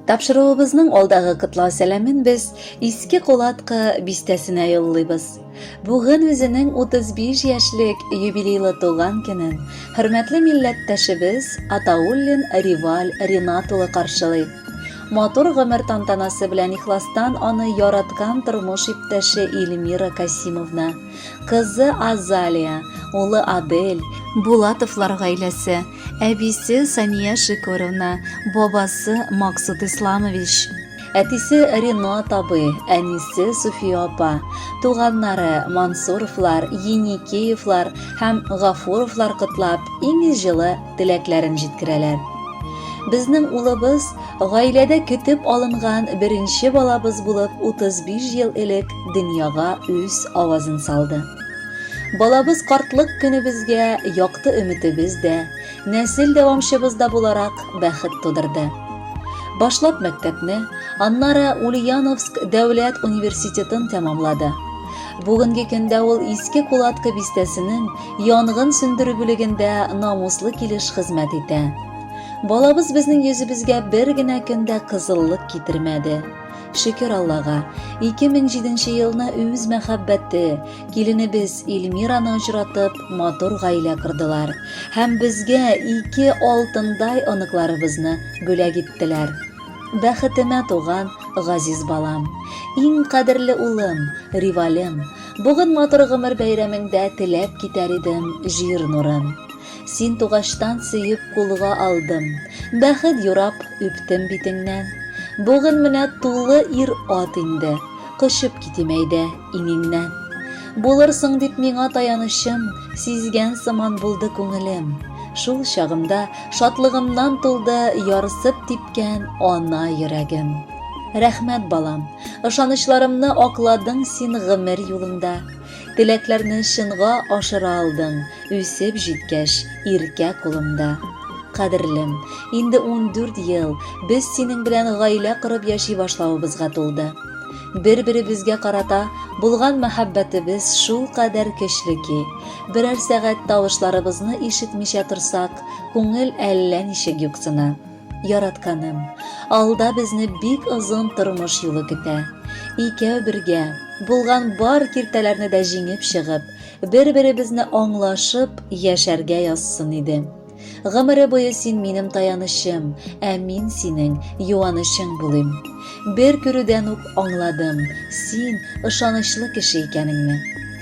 Тапшыруыбызның алдагы котлау сәламен без Иске Кулаткы бистәсенә юллыйбыз. Бүген үзенең 35 яшьлек юбилейлы туган көнен хөрмәтле милләттәшебез Атауллин Риваль Ринат улы каршылый. Матур гомер тантанасы белән ихластан аны яраткан тормыш иптәше Эльмира Касимовна, кызы Азалия, улы Адель, Булатовлар гаиләсе, Әбисе Сания Шикуровна, бабасы Максут Исламович, әтисе Ренат абый, әнисе Суфия апа, туганнары Мансуровлар, Еникеевлар һәм Гафуровлар котлап, иң җылы теләкләрен җиткерәләр. Безнең улыбыз гаиләдә көтеп алынган беренче балабыз булып 35 ел элек дөньяга үз авазын салды. Балабыз картлык көнебезгә якты өметебез дә, нәсел дәвамчыбыз да буларак бәхет тудырды. Башлап мәктәпне, аннары Ульяновск дәүләт университетын тәмамлады. Бүгенге көндә ул Иске Кулаткы бистәсенең янгын сүндерү бүлегендә намуслы килеш хезмәт итә. Балабыз безнең йөзебезгә бер генә көн дә кызыллык китермәде. Шөкер Аллага, 2007 елны үз мәхәббәте, киленебез Эльмираны очратып, матур гаилә кордылар һәм безгә ике алтындай оныкларыбызны бүләк иттеләр. Бәхетемә туган газиз балам, иң кадерле улым, Ривалем, бүген матур гомер бәйрәмеңдә теләп китәр идем җир нурын. Син тугачтан сөеп кулга алдым, Бәхет юрап үптем битеңнән. Бүген менә тулы ир-ат инде, Кочып китим әйдә иңеңнән. Булырсың дип миңа таянычым, Сизгән сыман булды күңелем. Шул чагымда шатлыгымнан тулды Ярсып типкән ана йөрәгем. Рәхмәт, балам, ышанычларымны Акладың син гомер юлыңда. Теләкләрне чынга ашыра алдың, Үсеп җиткәч, иркә кулымда. Кадерлем, инде 14 ел без синең белән гаилә корып яши башлавыбызга тулды. Бер-беребезгә карата булган мәхәббәтебез шулкадәр көчле ки, берәр сәгать тавышларыбызны ишетмичә торсак, күңел әллә ничек юксына. Яратканым, алда безне бик озын тормыш юлы көтә. Икәү бергә, булган бар киртәләрне дә җиңеп чыгып, бер-беребезне аңлашып яшәргә язсын иде. Гомере буе син минем таянычым, ә мин синең юанычың булыйм. Бер күрүдән үк аңладым, син ышанычлы кеше икәнеңне.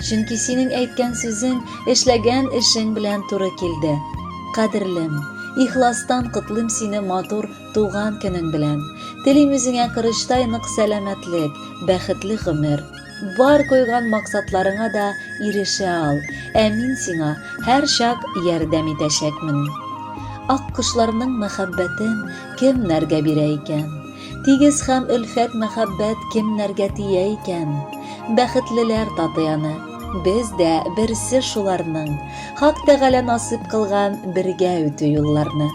Чөнки синең әйткән сүзең, эшләгән эшең белән туры килде. Кадерлем, Ихластан котлыйм сине матур туган көнең белән. Телим үзеңә корычтай нык сәламәтлек, бәхетле гомер. Бар куйган максатларыңа да ирешә ал, ә мин сиңа һәрчак ярдәм итәчәкмен. Ак кошларның мәхәббәтен кемнәргә бирә икән? Тигез һәм өлфәт мәхәббәт кемнәргә тия икән? Бәхетлеләр татый аны. Без дә берсе шуларның. Хак Тәгалә насыйп кылган бергә үтү юлларны.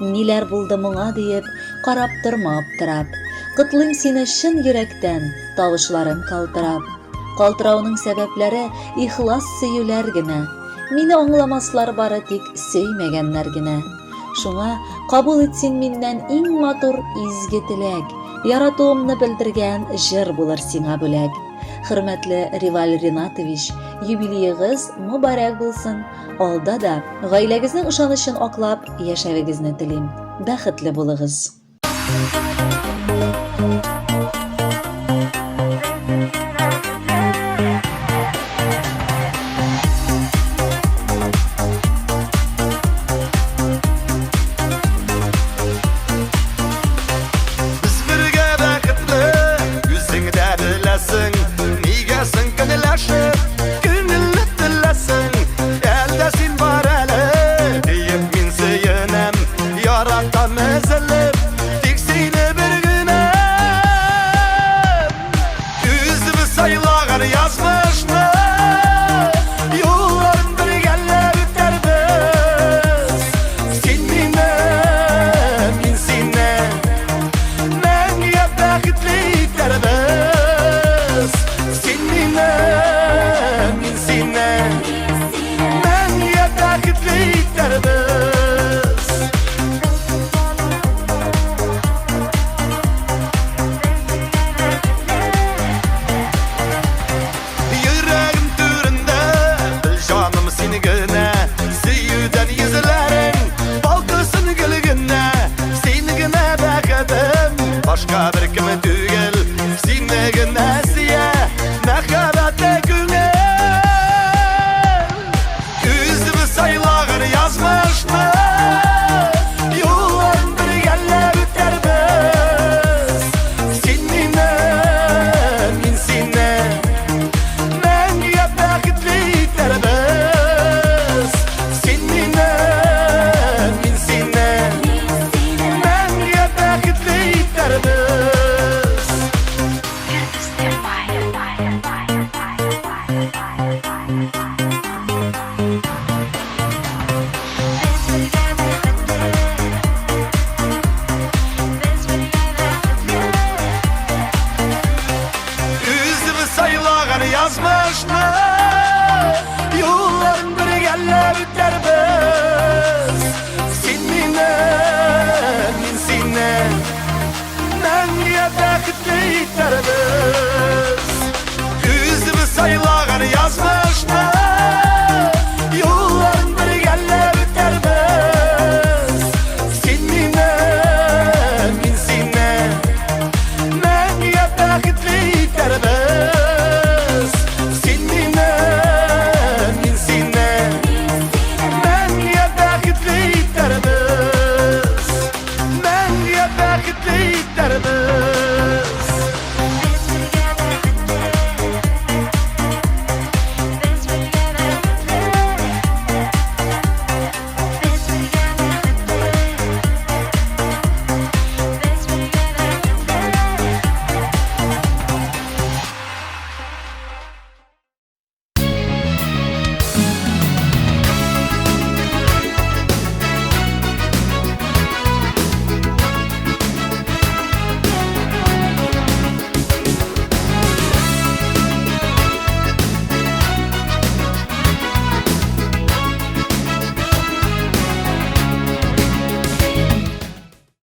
Ниләр булды моңа диеп, карап торма аптырап. Котлыйм сине чын йөрәктән, тавышларым калтырап. Калтырауның сәбәпләре ихлас сөюләр генә. Мине аңламаслар бары тик сөймәгәннәр генә. Шуңа кабул ит син миннән иң матур изге теләк. Яратуымны белдергән җыр булыр сиңа бүләк. Хөрмәтле Риваль Ринатович, юбилеегыз мөбарәк булсын. Алда да гаиләгезнең ышанычын аклап яшәвегезне телим. Бәхетле булыгыз.